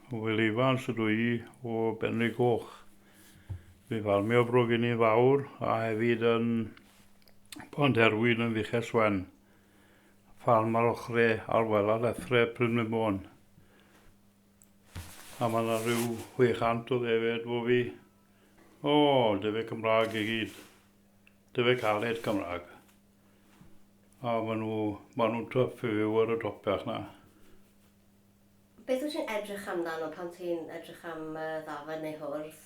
Wil Evans ydw i o Benrhyn Coch. Dwi'n ffarmio Bro Gynin Fawr a hefyd yn Ponterwyd yn Fuches Wen. Ffarm ar ochrau ar wela llethrau Pumlumon. A mae yna rhyw 600 o ddefed fo fi. O, defed Cymraeg i gyd. Defed caled Cymraeg. A maen nhw, maen nhw'n tyff i fyw ar y topiach na. Beth wyt ti'n edrych amdano pan ti'n edrych am ddafad neu hwrdd?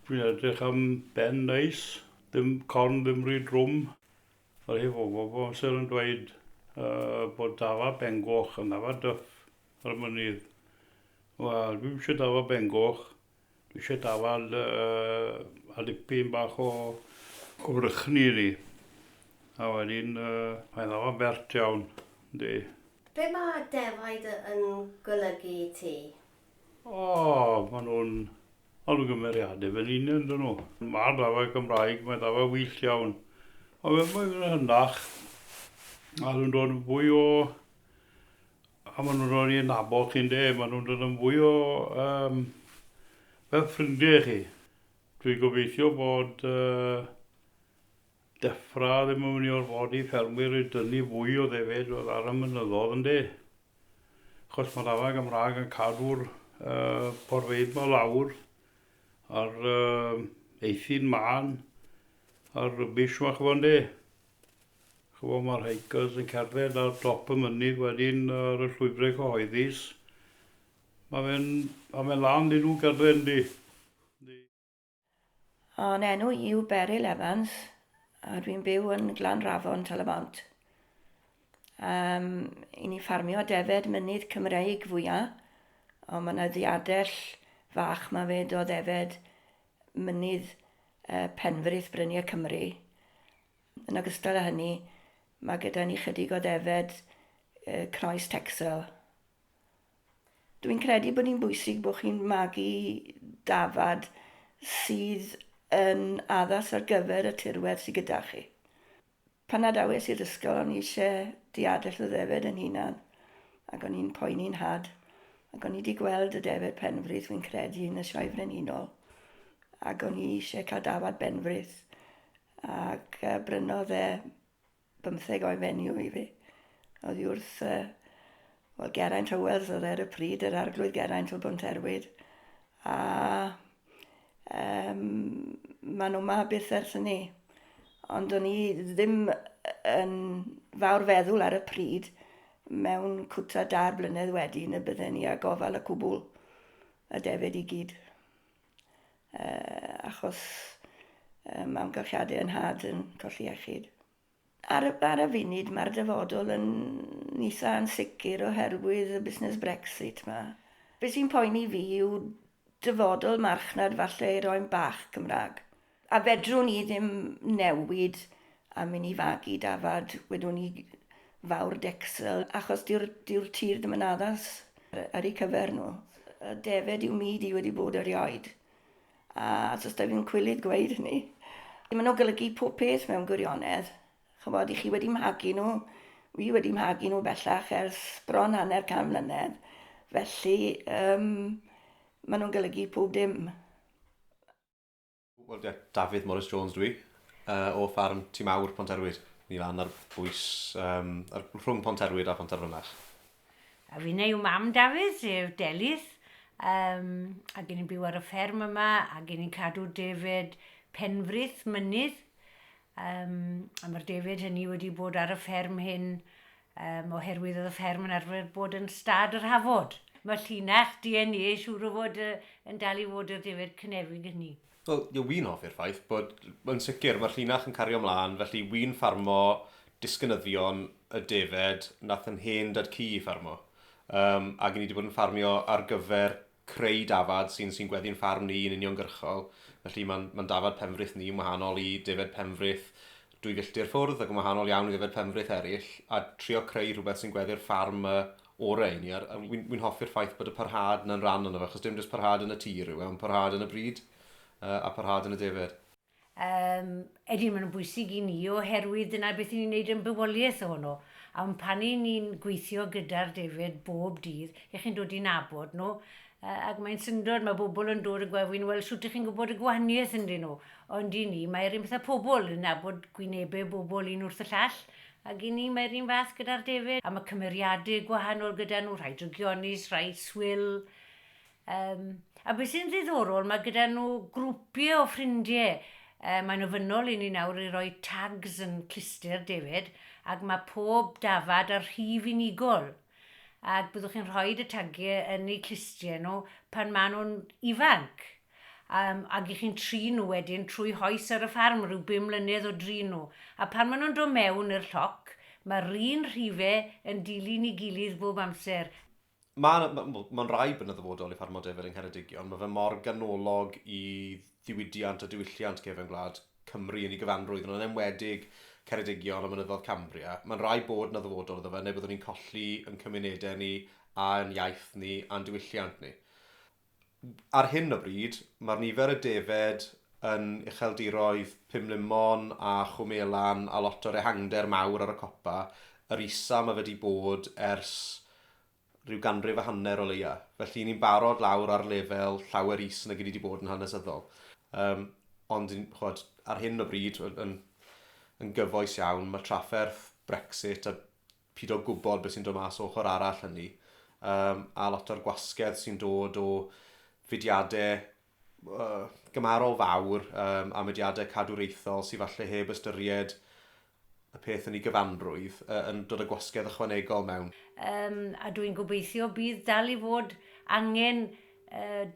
Dwi'n edrych am ben neis, ddim corn ddim rhy drwm. Mae rhai bobl bob amser yn dweud uh, bod dafad bengoch yn ddafad dyff ar y mynydd. Wel, dwi'm eisiau dafad bengoch. Dwi eisiau dafad uh, a dipyn bach o, o frychni iddi. A wedyn, uh, mae'n ddafad bert iawn, yndi. Be mae defaid yn golygu i ti? O, maen nhw'n... Maen nhw'n gymeriadau fel un yn dyn nhw. Mae'r ddafad Gymraeg, mae'n ddafad wyllt iawn. Ond fe mae'n hynach, a nhw'n dod yn fwy o... A maen nhw'n dod i nabod chi'n de, maen nhw'n dod yn fwy o... Um, fel ffrindiau chi. Dwi'n gobeithio bod uh, Deffra ddim yn mynd i orfodi ffermwyr i dynnu fwy o ddefed oedd ar y mynyddodd ynde? Achos mae'r afon Gymraeg yn cadw'r uh, porfeydd ma lawr a'r uh, eithin mân a'r rybys ma ch'bo ynde? Ch'bo mae'r hikers yn cerdded ar dop y mynydd wedyn ar y llwybrau cyhoeddus. Mae fe'n ma fe lan iddyn nhw gerdded yndi? O'n enw i yw Beryl Evans a dwi'n byw yn Glanrafon, Tal-y-bont. Um, I ni ffarmio defed mynydd Cymreig fwya, ond mae yna ddiadell fach ma fed o ddefed mynydd uh, Penfrith Bryniau Cymru. Yn ogystal â hynny, mae gyda ni chydig o ddefed uh, Croes Texel. Dwi'n credu bod hi'n bwysig bod chi'n magu dafad sydd yn addas ar gyfer y tirwedd sydd gyda chi. Pan adawes i'r ysgol o'n i eisiau diadell y ddefed yn hunan ac o'n i'n poeni'n nhad ac o'n i wedi gweld y defed Penfrith fi'n credu yn y Sioe Frenhinol ac o'n i eisiau cael dafad Benfrith ac brynodd e bymtheg oed fenyw i fi. Oddi wrth, uh, wel, Geraint Howells oedd ar y pryd, yr arglwydd Geraint o Bonterwyd. A um, maen nhw ma byth ers hynny. Ond o'n i ddim yn fawr feddwl ar y pryd mewn cwta dair blynedd wedyn y bydden ni â gofal y cwbl, y defed i gyd. achos um, amgylchiadau yn nhad yn colli iechyd. Ar y, ar y funud mae'r dyfodol yn eitha ansicr oherwydd y busnes Brexit ma. Be sy'n poeni fi yw dyfodol marchnad falle i'r oen bach Cymraeg. A fedrwn ni ddim newid a mynd i fagu dafad, wedwn ni fawr decsel, achos dyw'r dyw tir ddim yn addas ar eu cyfer nhw. Y defed yw myd i wedi bod erioed. A os da fi'n cwilydd gweud hynny. Maen nhw'n golygu pob peth mewn gwirionedd. Chymod, i chi wedi mhagu nhw, wi wedi mhagu nhw bellach ers bron hanner can mlynedd. Felly, um, maen nhw'n golygu pob dim. Wel, ie, Dafydd Morris Jones dwi, uh, o ffarm Tŷ Mawr, Ponterwyd. Ni lan ar bwys, um, ar, rhwng Ponterwyd a Pontarfynach. A finne yw mam Dafydd, sef Delyth, um, a gen i'n byw ar y fferm yma, a gen i'n cadw defed Penfrith, mynydd. Um, a mae'r defed hynny wedi bod ar y fferm hyn um, oherwydd oedd y fferm yn arfer bod yn stad yr hafod. Mae llinach DNA siŵr o fod yn dal i fod yr defed cynefig hynny. Wel, ie, wi'n hoffi'r ffaith bod, yn sicr, mae'r llinach yn cario mlaen, felly wi'n ffarmo disgynyddion y defed nath yn hen dad cu i ffarmo. Um, ac ni wedi bod yn ffarmio ar gyfer creu dafad sy'n sy gweddu'n ffarm ni yn uniongyrchol. Felly mae'n ma dafad Penfrith ni yn wahanol i defed Penfrith dwy filltir ffwrdd ac yn wahanol iawn i ddefed Penfrith eraill, a trio creu rhywbeth sy'n gweddu'r ffarm uh, orau i ni. A wy'n wy hoffi'r ffaith bod y parhad yna'n rhan ono fe, achos dim jyst parhad yn y tir yw e, ond parhad yn y bryd uh, a parhad yn y defed. Um, ydyn, maen nhw'n bwysig i ni oherwydd dyna beth ni'n neud yn bywoliaeth ohono. Ond pan i ni'n gweithio gyda'r defed bob dydd, ych chi'n dod i nabod nhw, Ac mae'n syndod, mae bobl yn dod yn gofyn, wel, sut ych chi'n gwybod y gwahaniaeth ynddyn nhw? Ond i ni, mae'r un peth â pobl, yn nabod gwynebau bobl un wrth y llall. Ac i ni, mae'r un fath gyda'r defed. A mae cymeriadau gwahanol gyda nhw, rhai drygionus, rhai swil. A beth sy'n ddiddorol, mae gyda nhw grwpiau o ffrindiau. Mae'n ofynnol i ni nawr i roi tags yn cluster defed, ac mae pob dafad ar rhif unigol. Ac byddwch chi'n rhoi y tagiau yn eu clustiau nhw pan maen nhw'n ifanc. Ac i chi'n trin nhw wedyn trwy hoes ar y ffarm, rhyw 5 mlynedd o drin nhw. A pan maen nhw'n dod mewn i'r lloc, mae'r un rhifau yn dilyn ei gilydd bob amser. Mae'n ma, ma, ma rhaid yn y ddyfodol i ffarmo defed yng Ngheredigion. Mae fe mor ganolog i ddiwydiant a diwylliant cefen gwlad Cymru yn ei gyfanrwydd, yn enwedig Ceredigion a Mynyddoedd Cambria. Mae'n rhaid bod yna ddyfodol iddo fe, neu byddwn ni'n colli yn cymunedau ni a'n iaith ni a'n diwylliant ni. Ar hyn o bryd, mae'r nifer y defed yn ucheldiroedd Pumlumon a Chwmelan a lot o'r ehangder mawr ar y copa, yr isa mae fe wedi bod ers rhyw 150 o leia. Felly ni'n barod lawr ar lefel llawer is nag ni wedi bod yn hanesyddol. Ond chwod, ar hyn o bryd, yn gyfoes iawn, mae trafferth Brexit a pido gwybod beth sy'n dod mas o ochr arall hynny, a lot o'r gwasgedd sy'n dod o fudiadau gymharol fawr a mudiadau cadwraethol sydd falle heb ystyried y peth yn ei gyfanrwydd yn dod â gwasgedd ychwanegol mewn. A dwi'n gobeithio bydd dal i fod angen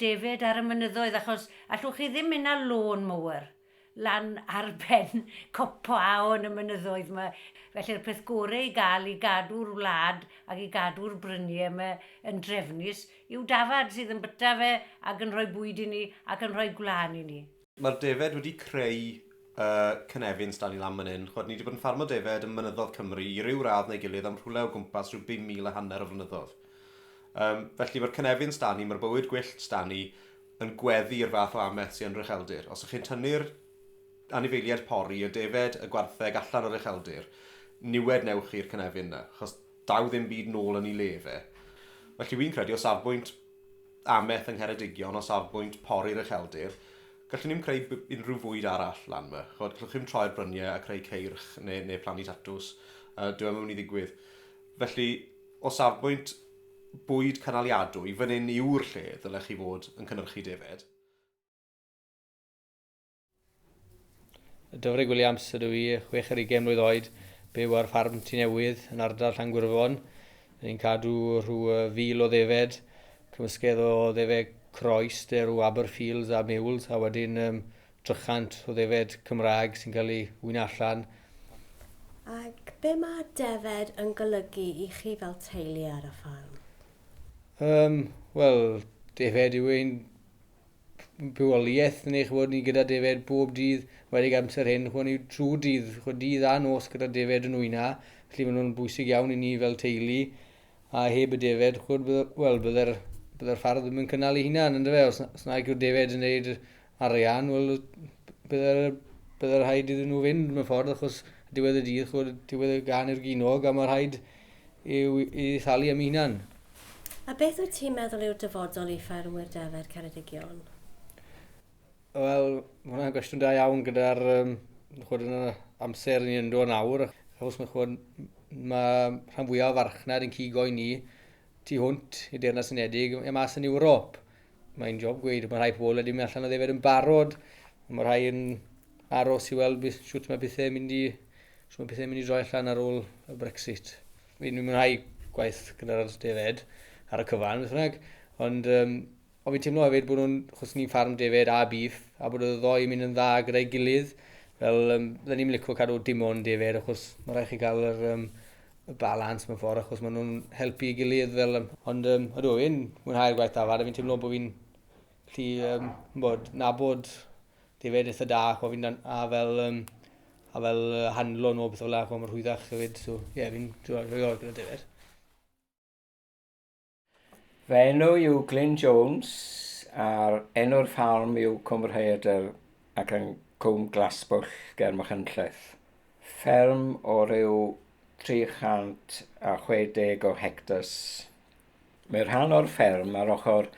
defed ar y mynyddoedd, achos allwch chi ddim mynd â lawn mower lan ar ben copaon yn y mynyddoedd yma. Felly'r peth gorau i gael i gadw'r wlad ac i gadw'r bryniau yma yn drefnus yw dafad sydd yn byta fe ac yn rhoi bwyd i ni ac yn rhoi gwlân i ni. Mae'r defed wedi creu cynefin s'da ni lan fan hyn. Chwod, ni wedi bod yn ffarmo defed ym mynyddoedd Cymru i ryw radd neu gilydd am rhywle o gwmpas rhyw 5,500 o flynyddoedd. Felly mae'r cynefin s'da ni, mae'r bywyd gwyllt s'da ni yn gweddu i'r fath o amaeth sy'n yn yr ucheldir. Os ych chi'n tynnu'r anifeiliaid pori, y defed, y gwartheg allan o'r ucheldir, niwed newch chi'r cynefin yna, achos daw ddim byd nôl yn ei le fe. Felly wy'n credu o safbwynt amaeth yng Ngheredigion, o safbwynt pori'r ucheldir, gallwn ni'm creu unrhyw fwyd arall lan yma. Chod, gallwch chi'm troi'r bryniau a creu ceirch neu plannu tatws. Dyw e'm yn mynd i ddigwydd. Felly, o safbwynt bwyd cynaliadwy, fan hyn yw'r lle ddylech chi fod yn cynhyrchu defed. Dyfrig Williams ydw i, 26 mlwydd oed, byw ar ffarm Tŷ Newydd yn ardal Llangwrfon. Ni'n cadw rhyw 1,000 o ddefed, cymysgedd o ddefed croes, de rhyw Aberfields a Mules, a wedyn 300 o ddefed Cymraeg sy'n cael ei wyna allan. Ac be mae defed yn golygu i chi fel teulu ar y ffarm? Wel, defed yw ein bywoliaeth neu ch'mod ni gyda defed bob dydd, wedi amser hyn, ch'mod ni trwy dydd, ch'mod dydd a nos gyda defed yn wyna, felly maen nhw'n bwysig iawn i ni fel teulu, a heb y defed, ch'mod, wel, bydde'r ffardd ddim yn cynnal ei hunan, yndyfe? Os nag yw'r defed yn neud arian, wel, bydde'r rhaid iddyn nhw fynd mewn ffordd, achos diwedd y dydd, ch'mod, diwedd y gan i'r ginog, a mae rhaid i thalu am ei hunan. A beth wyt ti'n meddwl yw'r dyfodol i ffermwyr defed Ceredigion? Wel, mae hwnna'n gwestiwn da iawn gyda'r ch'mod, yn y amser ni yn dod nawr, achos mae rhan fwyaf o farchnad yn cigo i ni tu hwnt i Deyrnas Unedig, e mas yn Ewrop. Mae'n job gweud, mae rhai pobl wedi mynd allan o ddefed yn barod, mae rhai yn aros i weld shwt mae pethau mynd i, shwt mae pethau mynd i droi allan ar ôl y Brexit. Fi'n mwynhau gwaith gyda'r defed ar y cyfan, beth bynnag, ond fi'n teimlo hefyd bod nhw'n, achos ni'n ffarm defed a beef, a bod y ddoi yn mynd yn dda gyda'i gilydd, fel, bydden ni'n licio cadw dim ond defed, achos mae rhaid chi gael y balans mewn ffordd, achos maen nhw'n helpu ei gilydd fel, ond ydw, fi'n mwynhau'r gwaith dafad, a fi'n teimlo bod fi'n gallu bod, nabod defed eitha da, ch'mo' fi'n dan-, a fel, a fel handlo nhw, beth fel 'na, ch'mo' ma'n rhwyddach hefyd, so ie, fi'n joio gyda defed. Fy enw yw Glyn Jones a'r enw'r ffarm yw Cwm Rhaeadr ac yn Cwm Glasbwll ger Machynlleth. Fferm o ryw 360 o hectars. Mae rhan o'r fferm ar ochr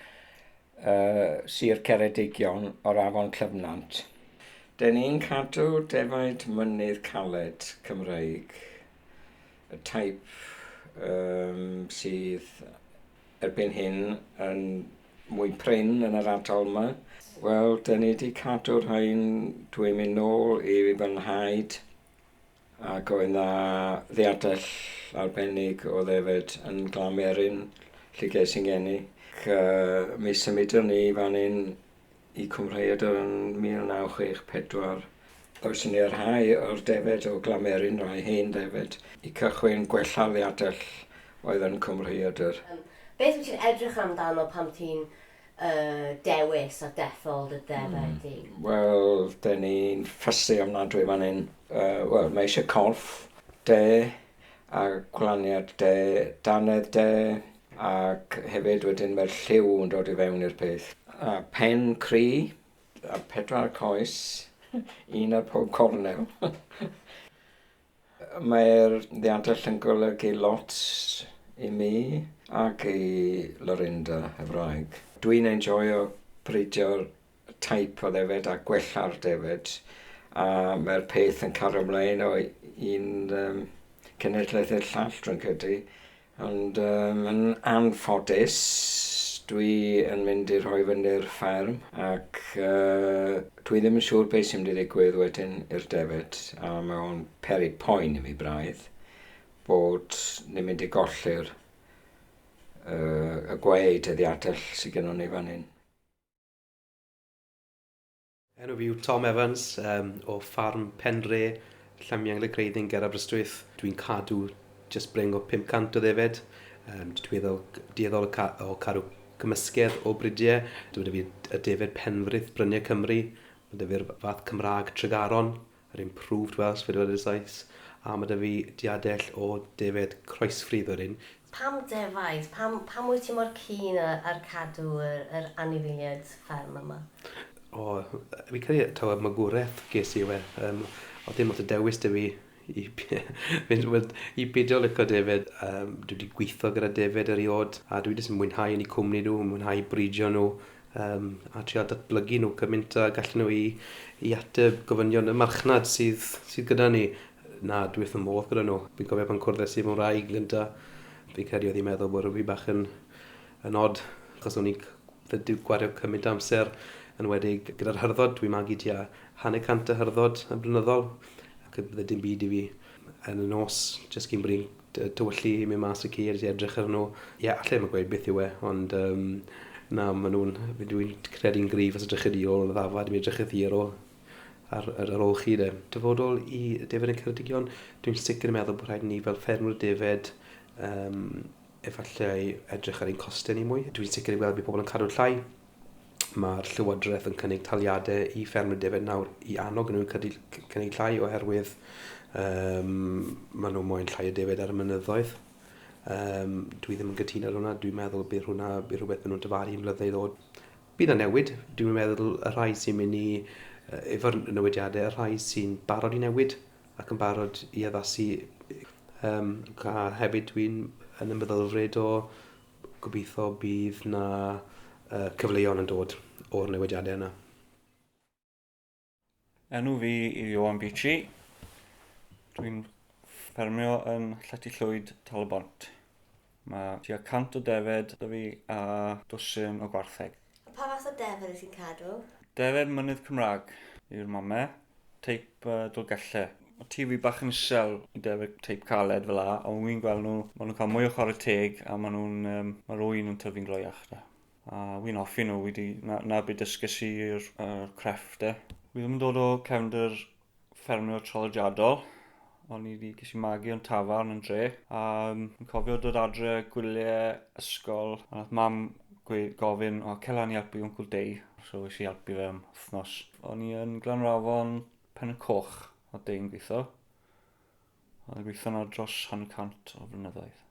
Sir Ceredigion o'r afon Llyfnant. Den ni'n cadw defaid mynydd caled Cymreig, y teip sydd erbyn hyn yn mwy prin yn yr ardal yma. Wel, den ni wedi cadw rhain, dwi'n mynd nôl i fy nhaid, ac oedd na ddiadell arbennig o ddefed yn Glamerin, lle ges i'n geni. Ac, mi symudon ni fan hyn i Cwm Rhaeadr yn 1964. Ddoeson ni rhai o'r defed o Glamerin, rhai hen defed, i cychwyn gwella'r ddiadell oedd yn Cwm Rhaeadr. Beth wyt ti'n edrych amdano pan ti'n dewis a dethol dy defed di? Wel, den ni'n ffysu ofnadwy fan hyn. Wel, mae eisiau corff de a gwlaniad de, dannedd de, ac hefyd wedyn mae'r lliw yn dod i fewn i'r peth. A pen cry, a 4 coes, un ar pob cornel. Mae'r ddiadell yn golygu lot i mi ac i Lorinda, y wraig. Dwi'n enjoyo breidio'r teip o ddefed a gwella'r defed, a mae'r peth yn cario ymlaen o un cenedlaeth i'r llall drwy'n credu. Ond yn anffodus, dwi yn mynd i rhoi fyny'r fferm ac dwi ddim yn siŵr beth sy'n mynd i ddigwydd wedyn i'r defed, a mae o'n peri poen i mi braidd bod ni'n mynd i golli'r y gweud y ddiadell sydd gennym ni fan hyn. Enw fi yw Tom Evans o ffarm Penre, Llamiangl y Creuddyn ger Aberystwyth. Dwi'n cadw just bring o 500 o ddefed. Dwi'n dueddol o cadw cymysgedd o bridiau. Dwi'n fi y defed Penfrith Bryniau Cymru. Mae 'da fi'r fath Cymraeg Tregaron, yr Improved Welsh fe dweud y Sais. A mae 'da fi diadell o defed Croesfridd o'r un. Pam defaid? Pam wyt ti mor keen ar cadw yr anifeiliaid fferm yma? O, fi credu taw y magwraeth ges i yw e. Oedd dim lot o dewis 'da fi i beidio licio defed. Dwi wedi gweithio gyda defed erioed, a dwi jyst yn mwynhau yn eu cwmni nhw, mwynhau bridio nhw, a trio datblygu nhw cymaint a gallen nhw i ateb gofynion y marchnad sydd gyda ni. Na, dwi wrth fy modd gyda nhw. Fi'n cofio pan cwrddes i fy ngwraig gynta, fi'n credu oedd hi'n meddwl bod rhywbeth bach yn odd, achos o'n i'n gwario cymaint amser yn wedig gyda'r hyrddod. Dwi'n magu tua 150 o hyrddod yn blynyddol, ac bydde dim byd i fi yn y nos, jyst cyn bod hi'n tywyllu i mynd mas y ceir i edrych ar nhw. Ie, allai ddim gweud beth yw e, ond na, maen nhw'n, dwi'n credu'n gryf os edrych i ôl y ddafad, mi edrych i ar ôl ar ôl chi de. Dyfodol i defed yn Ceredigion, dwi'n sicr yn meddwl bod rhaid ni fel ffermwyr defed efallai edrych ar ein costau ni mwy. Dwi'n sicr yn gweld bydd pobl yn cadw llai. Mae'r Llywodraeth yn cynnig taliadau i ffermwyr defed nawr i annog nhw'n cynnig llai oherwydd maen nhw moyn llai o defed ar y mynyddoedd. Dwi ddim yn gytuno ar hwnna. Dwi'n meddwl bydd hwnna, bydd rhywbeth maen nhw'n dyfaru yn blynyddoedd i ddod. Bydd yna newid. Dwi'n meddwl y rhai sy'n mynd i efo'r newidiadau, y rhai sy'n barod i newid ac yn barod i addasu. A hefyd dwi'n yn y meddylfryd o gobeithio bydd na cyfleon yn dod o'r newidiadau yna. Enw fi yw Ioan Beachy. Dwi'n ffermio yn Llety Llwyd, Tal-y-bont. Mae tua 100 o defed 'da fi a dwsin o gwartheg. Pa fath o defed wyt ti'n cadw? Defed mynydd Cymraeg yw'r mame, teip Dolgellau. Mae tŷ fi bach yn isel i defed teip caled fel la, ond wi'n gweld nhw, maen nhw'n cael mwy o chwarae teg a maen nhw'n, mae'r ŵyn yn tyfu'n gloiach da. A wi'n hoffi nhw, wedi, na beth dysges i i'r crefft de. Wi ddim yn dod o cefndir ffermio traddodiadol, ond i wedi ges i magu yn tafarn yn dre. A yn cofio dod adre gwyliau ysgol, a nath mam gofyn, o, cel lan i helpu Uncle Dei. So es i helpu fe am wythnos. O'n i yn Glanrafon Pen y Coch, o Dei'n gweithio. Oedd yn gweithio yna dros 150 o flynyddoedd.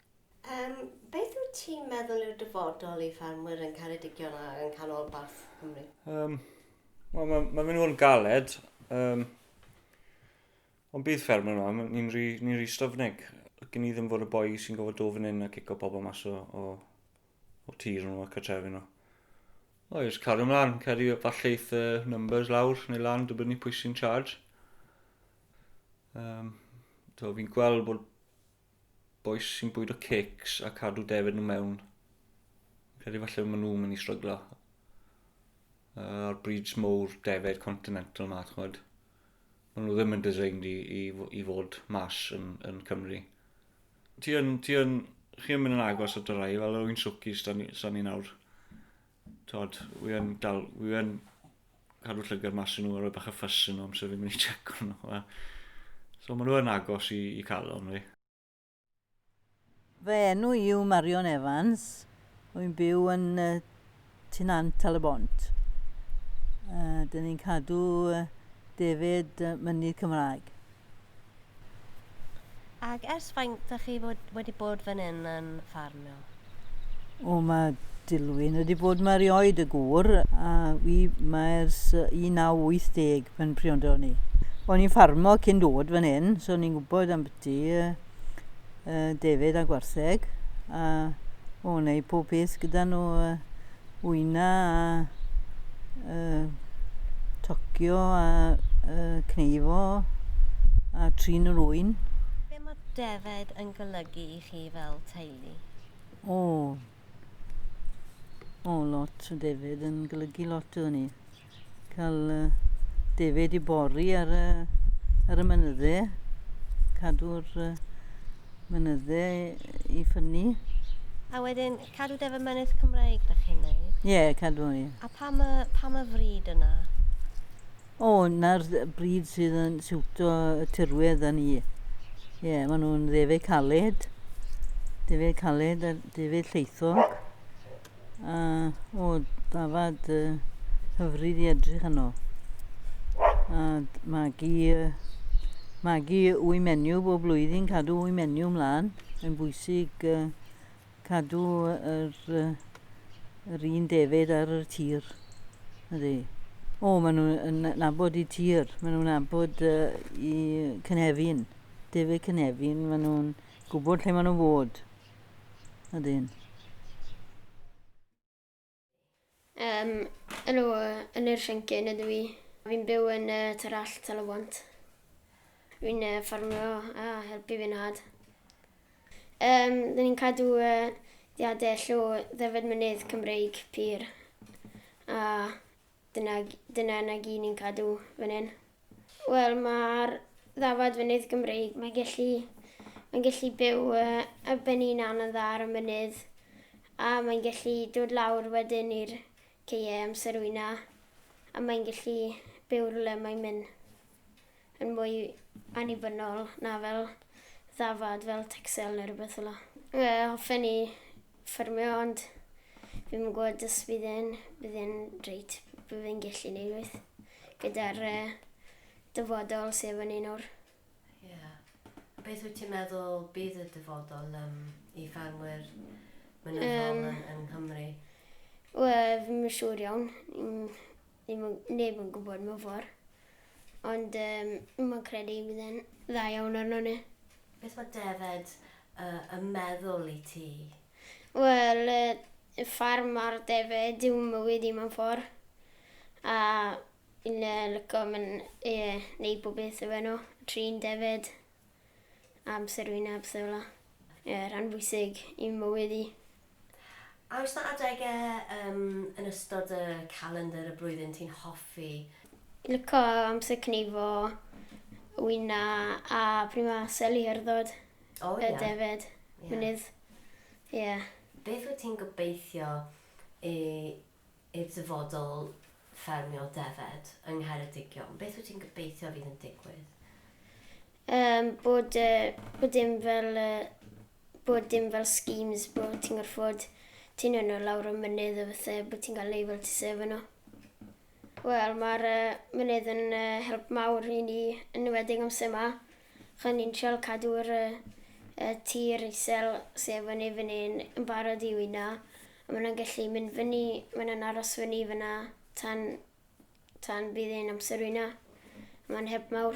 Beth wyt ti'n meddwl yw'r dyfodol i ffermwyr yn Ceredigion a yn canolbarth Cymru? Wel, mae mynd yn galed. Ond bydd ffermwyr yma, ni'n rhy styfnig. Gen i ddim fod y boi sy'n gofod dod fan hyn a cico pobl mas o tir nhw a cartrefi nhw. O, jyst cario ymlaen, credu falle eith numbers lawr neu lan, dibynnu pwy sy'n charge. To, fi'n gweld bod bois sy'n bwydo cakes a cadw defyd nhw mewn. Credu falle maen nhw'n mynd i stryglo. A'r breeds mowr defed continental ma, ch'mod. Maen nhw ddim yn designed i fod mas yn Cymru. Ti yn, ti yn, chi yn mynd yn agos at y rai, fel yr wy'n swci sda ni, ni nawr. Tod, wi yn dal, wi yn cadw llygad mas yn nhw a rhoi bach o ffys yn nhw amser fi'n mynd i checo nhw. So maen nhw yn agos i calon fi. Fy enw i yw Marion Evans. Wy'n byw yn Tynant Tal-y-bont. Dyn ni'n cadw defed mynydd Cymraeg. Ac ers faint ydych chi wedi bod fan hyn yn ffarmio? O, mae Dilwyn wedi bod ma erioed y gŵr, a wi mae ers 1980 pan priodon ni. O'n i'n ffarmo cyn dod fan hyn, so o'n i'n gwybod ambyti defed a gwartheg, a o, wneud pob peth gyda nhw, wyna a tocio a cneifo a trin yr ŵyn. Be mae defed yn golygu i chi fel teulu? O, o lot o defed yn golygu lot o ni. Cael defed i bori ar y mynyddau, cadw'r mynyddau i ffynnu. A wedyn, cadw defed mynydd Cymraeg da chi'n neud? Ie, yeah, cadw, ie. A pam y fryd yna? O, na'r bryd sydd yn siwto y tirwedd â ni. Ie, yeah, maen nhw'n ddefed caled a defed lleithog. A, o, dafad hyfryd i edrych yno. A magu wy menyw bob blwyddyn, cadw wy menyw mlaen. Yn bwysig cadw yr un defed ar y tir. Ydy. O, maen nhw'n nabod i tir, maen nhw'n nabod i cynefin. Defed cynefin, maen nhw'n gwybod lle maen nhw'n fod. Ydyn. Helo, Ynyr Siencyn ydw i. Fi'n byw yn Tyrallt, Tal-y-bont. Fi'n ffarmio a helpu fy nhad. Dyn ni'n cadw diadell o ddefed mynydd Cymreig pur. A dyna na gyd ni'n cadw fan hyn. Wel, mae'r ddafad fynydd Gymreig, mae'n gallu byw ar ben ei hunan yn dda ar y mynydd, a mae'n gallu dod lawr wedyn i'r caeau amser wyna, a mae'n gallu byw rhywle mae'n mynd yn mwy annibynnol na fel ddafad, fel Texel neu rhywbeth fel 'na. Hoffen ni ffermio, ond fi'n gwybod os bydd e'n reit, bydd fi'n gallu neud waith gyda'r dyfodol sef yn un o'r. Ie. Yeah. Beth wyt ti'n meddwl bydd y dyfodol i ffermwyr mynyddol yn Nghymru? Wel, fi'n siŵr iawn. Neb yn gwybod mewn ffordd. Ond mae'n credu bydd e'n dda iawn arno ni. Beth mae defed yn meddwl i ti? Wel, y ffarm a'r defed yw mywyd i mewn ffordd. A fi'n licio mynd neud bob beth efo nhw. Trin defed, amser wyna, pethau fel 'na. Ie, rhan bwysig i mywyd i. A oes na adegau yn ystod y calendar y blwyddyn ti'n hoffi? Licio amser cneifo, wyna a pryd mae seli hyrddod. O, ie. Y defed, mynydd. Ie. Beth wyt ti'n gobeithio i'r dyfodol ffermio defed yng Ngheredigion? Beth wyt ti'n gobeithio fydd yn digwydd? Bod dim fel schemes, bod ti'n gorfod ti'n yno lawr y mynydd o bethau, bod ti'n cael neud fel ti sef yno. Wel, mae'r mynydd yn help mawr i ni, yn enwedig amser yma. Chyn ni'n trial cadw'r tir isel sef yn ei fyny yn barod i wyna. A maen nhw'n gallu mynd fyny, maen nhw'n aros fyny fyna tan bydd ein amser wyna. Mae'n help mawr.